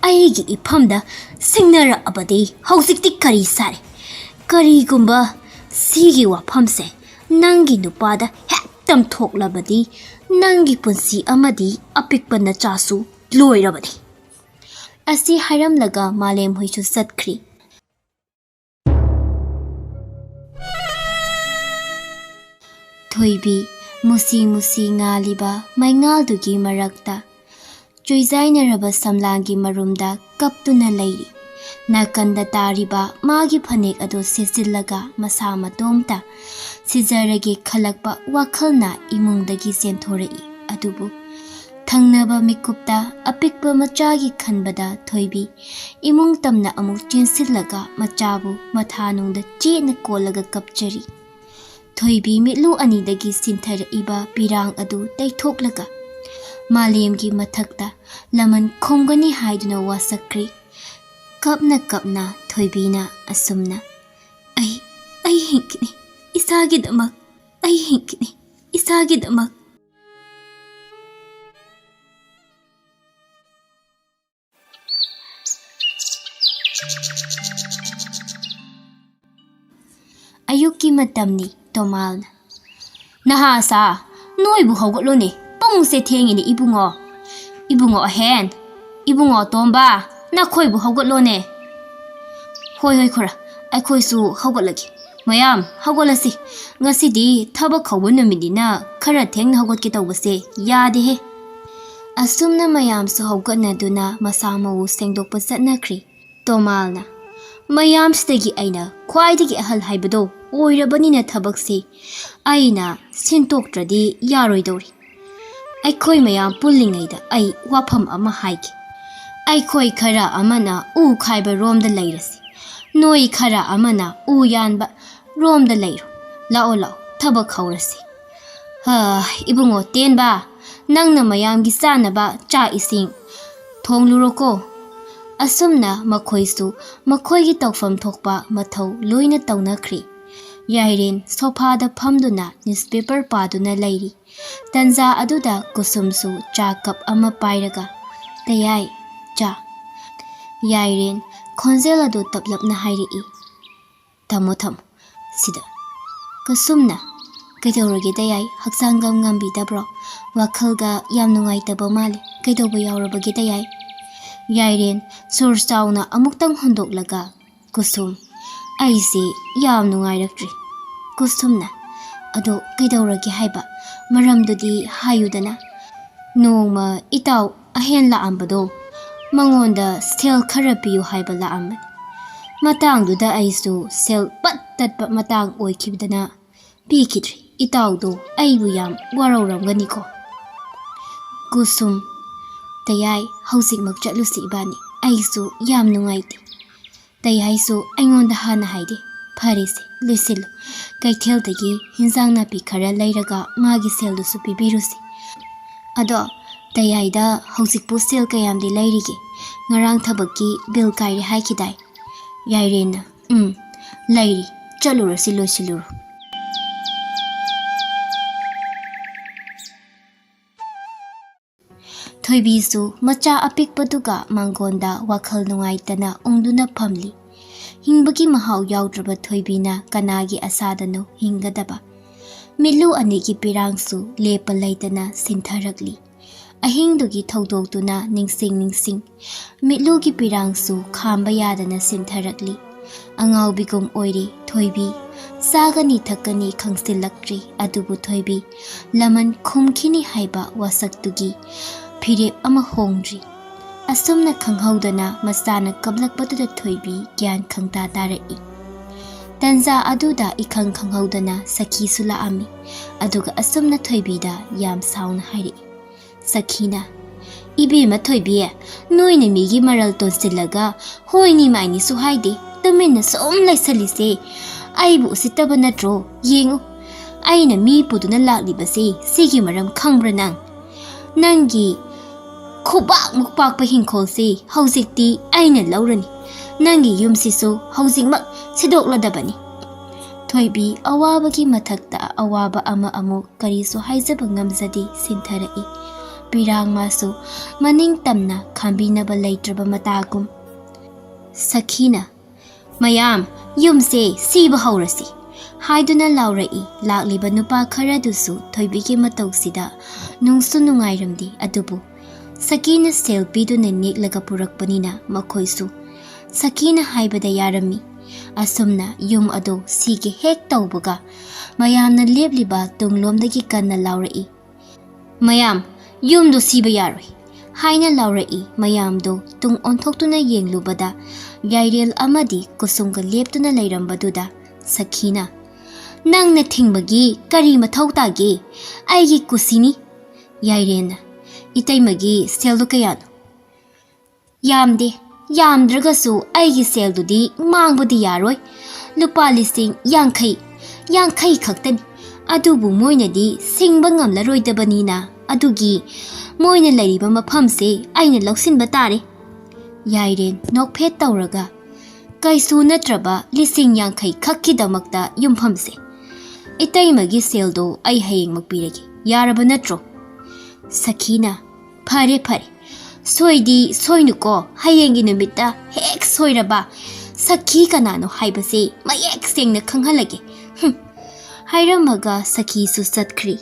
"ꯑꯩꯒꯤ ꯏꯐꯝꯗ ꯁꯤꯡꯅꯔꯛꯑꯕꯗꯤ ꯍꯧꯖꯤꯛꯇꯤ ꯀꯔꯤ ꯁꯥꯔꯦ? ꯀꯔꯤꯒꯨꯝꯕ ꯁꯤꯒꯤ ꯋꯥꯐꯝꯁꯦ ꯅꯪꯒꯤ ꯅꯨꯄꯥꯗ ꯍꯦꯛ ꯇꯝꯊꯣꯛꯂꯕꯗꯤ ꯅꯪꯒꯤ ꯄꯨꯟꯁꯤ ꯑꯃꯗꯤ ꯑꯄꯤꯛꯄ ꯅꯆꯥꯁꯨ ꯂꯣꯏꯔꯕꯅꯤ"꯫ ꯑꯁꯤ ꯍꯥꯏꯔꯝꯂꯒ ꯃꯥꯂꯦꯝ ꯍꯣꯏꯁꯨ ꯆꯠꯈ꯭ꯔꯤ꯫ ꯊꯣꯏꯕꯤ ꯃꯨꯁꯤ ꯃꯨꯁꯤ ꯉꯥꯜꯂꯤꯕ ꯃꯩꯉꯥꯜꯗꯨꯒꯤ ꯃꯔꯛꯇ ꯆꯨꯏꯖꯥꯏꯅꯔꯕ ꯁꯝꯂꯥꯡꯒꯤ ꯃꯔꯨꯝꯗ ꯀꯞꯇꯨꯅ ꯂꯩꯔꯤ꯫ ꯅꯥꯀꯟꯗ ꯇꯥꯔꯤꯕ ꯃꯥꯒꯤ ꯐꯅꯦꯛ ꯑꯗꯨ ꯁꯦꯠꯆꯤꯜꯂꯒ ꯃꯁꯥ ꯃꯇꯣꯝꯇ ꯁꯤꯖꯔꯒꯦ ꯈꯜꯂꯛꯄ ꯋꯥꯈꯜꯅ ꯏꯃꯨꯡꯗꯒꯤ ꯆꯦꯟꯊꯣꯔꯛꯏ꯫ ꯑꯗꯨꯕꯨ ꯊꯪꯅꯕ ꯃꯤꯀꯨꯞꯇ ꯑꯄꯤꯛꯄ ꯃꯆꯥꯒꯤ ꯈꯟꯕꯗ ꯊꯣꯏꯕꯤ ꯏꯃꯨꯡ ꯇꯝꯅ ꯑꯃꯨꯛ ꯆꯦꯟꯁꯤꯜꯂꯒ ꯃꯆꯥꯕꯨ ꯃꯊꯥꯅꯨꯡꯗ ꯆꯦꯠꯅ ꯀꯣꯜꯂꯒ ꯀꯞꯆꯔꯤ꯫ ꯊꯣꯏꯕꯤ ꯃꯤꯠꯂꯨ ꯑꯅꯤꯗꯒꯤ ꯁꯤꯟꯊꯔꯛꯏꯕ ꯄꯤꯔꯥꯡ ꯑꯗꯨ ꯇꯩꯊꯣꯛꯂꯒ ꯃꯥꯂꯦꯝꯒꯤ ꯃꯊꯛꯇ ꯂꯃꯟ ꯈꯨꯝꯒꯅꯤ ꯍꯥꯏꯗꯨꯅ ꯋꯥꯁꯛꯈ꯭ꯔꯤ꯫ ꯀꯞꯅ ꯀꯞꯅ ꯊꯣꯏꯕꯤꯅ ꯑꯁꯨꯝꯅ, "ꯑꯩ ꯍꯤꯡꯒꯅꯤ꯫ ꯏꯁꯥꯒꯤꯗꯃꯛ꯫ ꯑꯩ ꯍꯤꯡꯒꯅꯤ꯫ ꯏꯁꯥꯒꯤꯗꯃꯛ꯫ ꯑꯌꯨꯛꯀꯤ ꯃꯇꯝꯅꯤ꯫ ꯇꯣꯃꯥꯜꯅ, "ꯅꯍꯥꯁꯥ, ꯅꯣꯏꯕꯨ ꯍꯧꯒꯠꯂꯣꯅꯦ꯫ ꯄꯨꯡꯁꯦ ꯊꯦꯡꯉꯤꯅꯦ, ꯏꯕꯨꯡꯉꯣ꯫ ꯏꯕꯨꯡꯉꯣ ꯑꯍꯦꯟ, ꯏꯕꯨꯡꯉꯣ ꯑꯇꯣꯝꯕ, ꯅꯈꯣꯏꯕꯨ ꯍꯧꯒꯠꯂꯣꯅꯦ꯫" "ꯍꯣꯏ, ꯍꯣꯏ, ꯈꯨꯔꯥ, ꯑꯩꯈꯣꯏꯁꯨ ꯍꯧꯒꯠꯂꯒꯦ꯫ ꯃꯌꯥꯝ, ꯍꯧꯒꯠꯂꯁꯤ꯫ ꯉꯁꯤꯗꯤ ꯊꯕꯛ ꯍꯧꯕ ꯅꯨꯃꯤꯠꯅꯤꯅ ꯈꯔ ꯊꯦꯡꯅ ꯍꯧꯒꯠꯀꯦ ꯇꯧꯕꯁꯦ ꯌꯥꯗꯦꯍꯦ꯫" ꯑꯁꯨꯝꯅ ꯃꯌꯥꯝꯁꯨ ꯍꯧꯒꯠꯅꯗꯨꯅ ꯃꯁꯥ ꯃꯎ ꯁꯦꯡꯗꯣꯛꯄ ꯆꯠꯅꯈ꯭ꯔꯦ꯫ ꯇꯣꯃꯥꯜꯅ, "ꯃꯌꯥꯝꯁꯤꯗꯒꯤ ꯑꯩꯅ ꯈ꯭ꯋꯥꯏꯗꯒꯤ ꯑꯍꯜ ꯍꯥꯏꯕꯗꯣ ꯑꯣꯏꯔꯕꯅꯤꯅ ꯊꯕꯛꯁꯤ ꯑꯩꯅ ꯁꯤꯟꯇꯣꯛꯇ꯭ꯔꯗꯤ ꯌꯥꯔꯣꯏꯗꯧꯔꯤ꯫ ꯑꯩꯈꯣꯏ ꯃꯌꯥꯝ ꯄꯨꯜꯂꯤꯉꯩꯗ ꯑꯩ ꯋꯥꯐꯝ ꯑꯃ ꯍꯥꯏꯒꯦ꯫ ꯑꯩꯈꯣꯏ ꯈꯔ ꯑꯃꯅ ꯎ ꯈꯥꯏꯕ ꯔꯣꯝꯗ ꯂꯩꯔꯁꯤ, ꯅꯣꯏ ꯈꯔ ꯑꯃꯅ ꯎ ꯌꯥꯟꯕ ꯔꯣꯝꯗ ꯂꯩꯔꯣ꯫ ꯂꯥꯛꯑꯣ, ꯂꯥꯛꯑꯣ, ꯊꯕꯛ ꯍꯧꯔꯁꯤ꯫ ꯍꯥ, ꯏꯕꯨꯡꯉꯣ ꯇꯦꯟꯕ, ꯅꯪꯅ ꯃꯌꯥꯝꯒꯤ ꯆꯥꯅꯕ ꯆꯥꯛ ꯏꯁꯤꯡ ꯊꯣꯡꯂꯨꯔꯣꯀꯣ꯫" ꯑꯁꯨꯝꯅ ꯃꯈꯣꯏꯁꯨ ꯃꯈꯣꯏꯒꯤ ꯇꯧꯐꯝ ꯊꯣꯛꯄ ꯃꯊꯧ ꯂꯣꯏꯅ ꯇꯧꯅꯈ꯭ꯔꯦ꯫ ꯌꯥꯏꯔꯦꯟ ꯁꯣꯐꯥꯗ ꯐꯝꯗꯨꯅ ꯅ꯭ꯌꯨꯁꯄꯦꯄꯔ ꯄꯥꯗꯨꯅ ꯂꯩꯔꯤ꯫ ꯇꯟꯖꯥ ꯑꯗꯨꯗ ꯀꯨꯁꯨꯝꯁꯨ ꯆꯥ ꯀꯞ ꯑꯃ ꯄꯥꯏꯔꯒ, "ꯇꯌꯥꯏ, ꯆꯥ꯫" ꯌꯥꯏꯔꯦꯟ ꯈꯣꯟꯖꯦꯜ ꯑꯗꯨ ꯇꯞꯂꯞꯅ ꯍꯥꯏꯔꯛꯏ, "ꯊꯝꯃꯣ, ꯊꯝꯃꯣ, ꯁꯤꯗ꯫" ꯀꯨꯁꯨꯝꯅ, "ꯀꯩꯗꯧꯔꯒꯦ ꯇꯌꯥꯏ? ꯍꯛꯆꯥꯡꯒ ꯉꯝꯕꯤꯗꯕ꯭ꯔꯣ? ꯋꯥꯈꯜꯒ ꯌꯥꯝ ꯅꯨꯡꯉꯥꯏꯇꯕ ꯃꯥꯜꯂꯦ꯫ ꯀꯩꯗꯧꯕ ꯌꯥꯎꯔꯕꯒꯦ ꯇꯌꯥꯏ?" ꯌꯥꯏꯔꯦꯟ ꯁꯣꯔ ꯆꯥꯎꯅ ꯑꯃꯨꯛꯇꯪ ꯍꯣꯟꯗꯣꯛꯂꯒ, "ꯀꯨꯁꯨꯝ, ꯑꯩꯁꯦ ꯌꯥꯝ ꯅꯨꯡꯉꯥꯏꯔꯛꯇ꯭ꯔꯦ꯫" ꯀꯨꯁꯨꯝꯅ, "ꯑꯗꯣ ꯀꯩꯗꯧꯔꯒꯦ ꯍꯥꯏꯕ? ꯃꯔꯝꯗꯨꯗꯤ ꯍꯥꯏꯌꯨꯗꯅ꯫" "ꯅꯣꯡꯃ ꯏꯇꯥꯎ ꯑꯍꯦꯟ ꯂꯥꯛꯑꯝꯕꯗꯣ, ꯃꯉꯣꯟꯗ ꯁꯦꯜ ꯈꯔ ꯄꯤꯌꯨ ꯍꯥꯏꯕ ꯂꯥꯛꯑꯝꯕꯅꯤ꯫ ꯃꯇꯥꯡꯗꯨꯗ ꯑꯩꯁꯨ ꯁꯦꯜ ꯄꯠ ꯇꯠꯄ ꯃꯇꯥꯡ ꯑꯣꯏꯈꯤꯕꯗꯅ ꯄꯤꯈꯤꯗ꯭ꯔꯦ꯫ ꯏꯇꯥꯎꯗꯣ ꯑꯩꯕꯨ ꯌꯥꯝ ꯋꯥꯔꯧꯔꯝꯒꯅꯤꯀꯣ꯫" ꯀꯨꯁꯨꯝ, "ꯇꯌꯥꯏ, ꯍꯧꯖꯤꯛꯃꯛ ꯆꯠꯂꯨꯁꯤ ꯏꯕꯥꯅꯤ꯫ ꯑꯩꯁꯨ ꯌꯥꯝ ꯅꯨꯡꯉꯥꯏꯇꯦ꯫ ꯇꯌꯥꯏꯁꯨ ꯑꯩꯉꯣꯟꯗ ꯍꯥꯟꯅ ꯍꯥꯏꯗꯦ꯫ ꯐꯔꯦꯁꯦ, ꯂꯣꯏꯁꯤꯜꯂꯨ꯫ ꯀꯩꯊꯦꯜꯗꯒꯤ ꯍꯤꯟꯖꯥꯡ ꯅꯥꯄꯤ ꯈꯔ ꯂꯩꯔꯒ ꯃꯥꯒꯤ ꯁꯦꯜꯗꯨꯁꯨ ꯄꯤꯕꯤꯔꯨꯁꯤ꯫ ꯑꯗꯣ ꯇꯌꯥꯏꯗ ꯍꯧꯖꯤꯛꯄꯨ ꯁꯦꯜ ꯀꯌꯥꯝꯗꯤ ꯂꯩꯔꯤꯒꯦ? ꯉꯔꯥꯡ ꯊꯕꯛꯀꯤ ꯕꯤꯜ ꯀꯥꯏꯔꯦ ꯍꯥꯏꯈꯤꯗꯥꯏ?" ꯌꯥꯏꯔꯦꯟꯅ, "ꯎꯝ, ꯂꯩꯔꯤ꯫ ꯆꯠꯂꯨꯔꯁꯤ, ꯂꯣꯏꯁꯤꯜꯂꯨꯔꯣ꯫ ꯊꯣꯏꯕꯤꯁꯨ ꯃꯆꯥ ꯑꯄꯤꯛꯄꯗꯨꯒ ꯃꯥꯡꯒꯣꯟꯗ ꯋꯥꯈꯜ ꯅꯨꯡꯉꯥꯏꯇꯅ ꯎꯪꯗꯨꯅ ꯐꯝꯂꯤ꯫ ꯍꯤꯡꯕꯒꯤ ꯃꯍꯥꯎ ꯌꯥꯎꯗ꯭ꯔꯕ ꯊꯣꯏꯕꯤꯅ ꯀꯅꯥꯒꯤ ꯑꯁꯥꯗꯅꯣ ꯍꯤꯡꯒꯗꯕ? ꯃꯤꯠꯂꯨ ꯑꯅꯤꯒꯤ ꯄꯤꯔꯥꯡꯁꯨ ꯂꯦꯞꯄ ꯂꯩꯇꯅ ꯁꯤꯟꯊꯔꯛꯂꯤ꯫ ꯑꯍꯤꯡꯗꯨꯒꯤ ꯊꯧꯗꯣꯛꯇꯨꯅ ꯅꯤꯡꯁꯤꯡ ꯅꯤꯡꯁꯤꯡ ꯃꯤꯠꯂꯨꯒꯤ ꯄꯤꯔꯥꯡꯁꯨ ꯈꯥꯝꯕ ꯌꯥꯗꯅ ꯁꯤꯟꯊꯔꯛꯂꯤ꯫ ꯑꯉꯥꯎꯕꯤꯒꯨꯝ ꯑꯣꯏꯔꯤ ꯊꯣꯏꯕꯤ꯫ ꯆꯥꯒꯅꯤ ꯊꯛꯀꯅꯤ ꯈꯪꯁꯤꯜꯂꯛꯇ꯭ꯔꯤ, ꯑꯗꯨꯕꯨ ꯊꯣꯏꯕꯤ ꯂꯃꯟ ꯈꯨꯝꯈꯤꯅꯤ ꯍꯥꯏꯕ ꯋꯥꯁꯛꯇꯨꯒꯤ ꯐꯤꯔꯦꯞ ꯑꯃ ꯍꯣꯡꯗ꯭ꯔꯤ꯫ ꯑꯁꯨꯝꯅ ꯈꯪꯍꯧꯗꯅ ꯃꯆꯥꯅ ꯀꯞꯂꯛꯄꯗꯨꯗ ꯊꯣꯏꯕꯤ ꯒ꯭ꯌꯥꯟ ꯈꯪꯇꯥ ꯇꯥꯔꯛꯏ꯫ ꯇꯟꯖꯥ ꯑꯗꯨꯗ ꯏꯈꯪ ꯈꯪꯍꯧꯗꯅ ꯁꯈꯤꯁꯨ ꯂꯥꯛꯑꯝꯃꯤ꯫ ꯑꯗꯨꯒ ꯑꯁꯨꯝꯅ ꯊꯣꯏꯕꯤꯗ ꯌꯥꯝ ꯁꯥꯎꯅ ꯍꯥꯏꯔꯛꯏ꯫ ꯁꯈꯤꯅ, "ꯏꯕꯦꯝꯃ ꯊꯣꯏꯕꯤ, ꯅꯣꯏꯅ ꯃꯤꯒꯤ ꯃꯔꯜ ꯇꯣꯟꯁꯤꯜꯂꯒ ꯍꯣꯏꯅꯤ ꯃꯥꯏꯅꯤꯁꯨ ꯍꯥꯏꯗꯦ, ꯇꯨꯃꯤꯟꯅ ꯁꯨꯝ ꯂꯩꯁꯜꯂꯤꯁꯦ꯫ ꯑꯩꯕꯨ ꯎꯁꯤꯠꯇꯕ ꯅꯠꯇ꯭ꯔꯣ? ꯌꯦꯡꯉꯨ, ꯑꯩꯅ ꯃꯤ ꯄꯨꯗꯨꯅ ꯂꯥꯛꯂꯤꯕꯁꯦ ꯁꯤꯒꯤ ꯃꯔꯝ ꯈꯪꯕ꯭ꯔꯥ ꯅꯪ? ꯅꯪꯒꯤ ꯈꯨꯕꯥꯛꯃꯨꯛ ꯄꯥꯛꯄ ꯍꯤꯡꯈꯣꯜꯁꯦ ꯍꯧꯖꯤꯛꯇꯤ ꯑꯩꯅ ꯂꯧꯔꯅꯤ꯫ ꯅꯪꯒꯤ ꯌꯨꯝꯁꯤꯁꯨ ꯍꯧꯖꯤꯛꯃꯛ ꯁꯤꯗꯣꯛꯂꯗꯕꯅꯤ꯫" ꯊꯣꯏꯕꯤ ꯑꯋꯥꯕꯒꯤ ꯃꯊꯛꯇ ꯑꯋꯥꯕ ꯑꯃ ꯑꯃꯨꯛ ꯀꯔꯤꯁꯨ ꯍꯥꯏꯖꯕ ꯉꯝꯖꯗꯦ ꯁꯤꯟꯊꯔꯛꯏ꯫ ꯄꯤꯔꯥꯡ ꯃꯥꯁꯨ ꯃꯅꯤꯡ ꯇꯝꯅ ꯈꯥꯝꯕꯤꯅꯕ ꯂꯩꯇ꯭ꯔꯕ ꯃꯇꯥꯒꯨꯝ꯫ ꯁꯈꯤꯅ, "ꯃꯌꯥꯝ, ꯌꯨꯝꯁꯦ ꯁꯤꯕ ꯍꯧꯔꯁꯤ" ꯍꯥꯏꯗꯨꯅ ꯂꯥꯎꯔꯛꯏ꯫ ꯂꯥꯛꯂꯤꯕ ꯅꯨꯄꯥ ꯈꯔꯗꯨꯁꯨ ꯊꯣꯏꯕꯤꯒꯤ ꯃꯇꯧꯁꯤꯗ ꯅꯨꯡꯁꯨ ꯅꯨꯡꯉꯥꯏꯔꯝꯗꯦ, ꯑꯗꯨꯕꯨ ꯁꯈꯤꯅ ꯁꯦꯜ ꯄꯤꯗꯨꯅ ꯅꯦꯛꯂꯒ ꯄꯨꯔꯛꯄꯅꯤꯅ ꯃꯈꯣꯏꯁꯨ ꯁꯈꯤꯅ ꯍꯥꯏꯕꯗ ꯌꯥꯔꯝꯃꯤ꯫ ꯑꯁꯨꯝꯅ ꯌꯨꯝ ꯑꯗꯨ ꯁꯤꯒꯦ ꯍꯦꯛ ꯇꯧꯕꯒ ꯃꯌꯥꯝꯅ ꯂꯦꯞꯂꯤꯕ ꯇꯨꯡꯂꯣꯝꯗꯒꯤ ꯀꯟꯅ ꯂꯥꯎꯔꯛꯏ, "ꯃꯌꯥꯝ, ꯌꯨꯝꯗꯨ ꯁꯤꯕ ꯌꯥꯔꯣꯏ" ꯍꯥꯏꯅ ꯂꯥꯎꯔꯛꯏ꯫ ꯃꯌꯥꯝꯗꯨ ꯇꯨꯡ ꯑꯣꯟꯊꯣꯛꯇꯨꯅ ꯌꯦꯡꯂꯨꯕꯗ ꯌꯥꯏꯔꯦꯜ ꯑꯃꯗꯤ ꯀꯨꯁꯨꯝꯒ ꯂꯦꯞꯇꯨꯅ ꯂꯩꯔꯝꯕꯗꯨꯗ ꯁꯈꯤꯅ, "ꯅꯪꯅ ꯊꯤꯡꯕꯒꯤ ꯀꯔꯤ ꯃꯊꯧ ꯇꯥꯒꯦ? ꯑꯩꯒꯤ ꯀꯨꯁꯤꯅꯤ꯫" ꯌꯥꯏꯔꯦꯟꯅ, "ꯏꯇꯩꯃꯒꯤ ꯁꯦꯜꯗꯨ ꯀꯌꯥꯅꯣ?" "ꯌꯥꯝꯗꯦ, ꯌꯥꯝꯗ꯭ꯔꯒꯁꯨ ꯑꯩꯒꯤ ꯁꯦꯜꯗꯨꯗꯤ ꯃꯥꯡꯕꯗꯤ ꯌꯥꯔꯣꯏ꯫ ꯂꯨꯄꯥ ꯂꯤꯁꯤꯡ ꯌꯥꯡꯈꯩ, ꯌꯥꯡꯈꯩ ꯈꯛꯇꯅꯤ꯫ ꯑꯗꯨꯕꯨ ꯃꯣꯏꯅꯗꯤ ꯁꯤꯡꯕ ꯉꯝꯂꯔꯣꯏꯗꯕꯅꯤꯅ, ꯑꯗꯨꯒꯤ ꯃꯣꯏꯅ ꯂꯩꯔꯤꯕ ꯃꯐꯝꯁꯦ ꯑꯩꯅ ꯂꯧꯁꯤꯟꯕ ꯇꯥꯔꯦ꯫" ꯌꯥꯏꯔꯦꯟ ꯅꯣꯛꯐꯦꯠ ꯇꯧꯔꯒ, ꯀꯩꯁꯨ ꯅꯠꯇ꯭ꯔꯕ ꯂꯤꯁꯤꯡ ꯌꯥꯡꯈꯩ ꯈꯛꯀꯤꯗꯃꯛꯇ ꯌꯨꯝꯐꯝꯁꯦ꯫ ꯏꯇꯩꯃꯒꯤ ꯁꯦꯜꯗꯣ ꯑꯩ ꯍꯌꯦꯡꯃꯛ ꯄꯤꯔꯒꯦ, ꯌꯥꯔꯕ ꯅꯠꯇ꯭ꯔꯣ?" ꯁꯈꯤꯅ, "ꯐꯔꯦ ꯐꯔꯦ, ꯁꯣꯏꯗꯤ ꯁꯣꯏꯅꯨꯀꯣ, ꯍꯌꯦꯡꯒꯤ ꯅꯨꯃꯤꯠꯇ ꯍꯦꯛ ꯁꯣꯏꯔꯕ ꯁꯈꯤ ꯀꯅꯥꯅꯣ ꯍꯥꯏꯕꯁꯦ ꯃꯌꯦꯛ ꯁꯦꯡꯅ ꯈꯪꯍꯜꯂꯒꯦ꯫ ꯍꯨꯝ꯫" ꯍꯥꯏꯔꯝꯃꯒ ꯁꯈꯤꯁꯨ ꯆꯠꯈ꯭ꯔꯤ꯫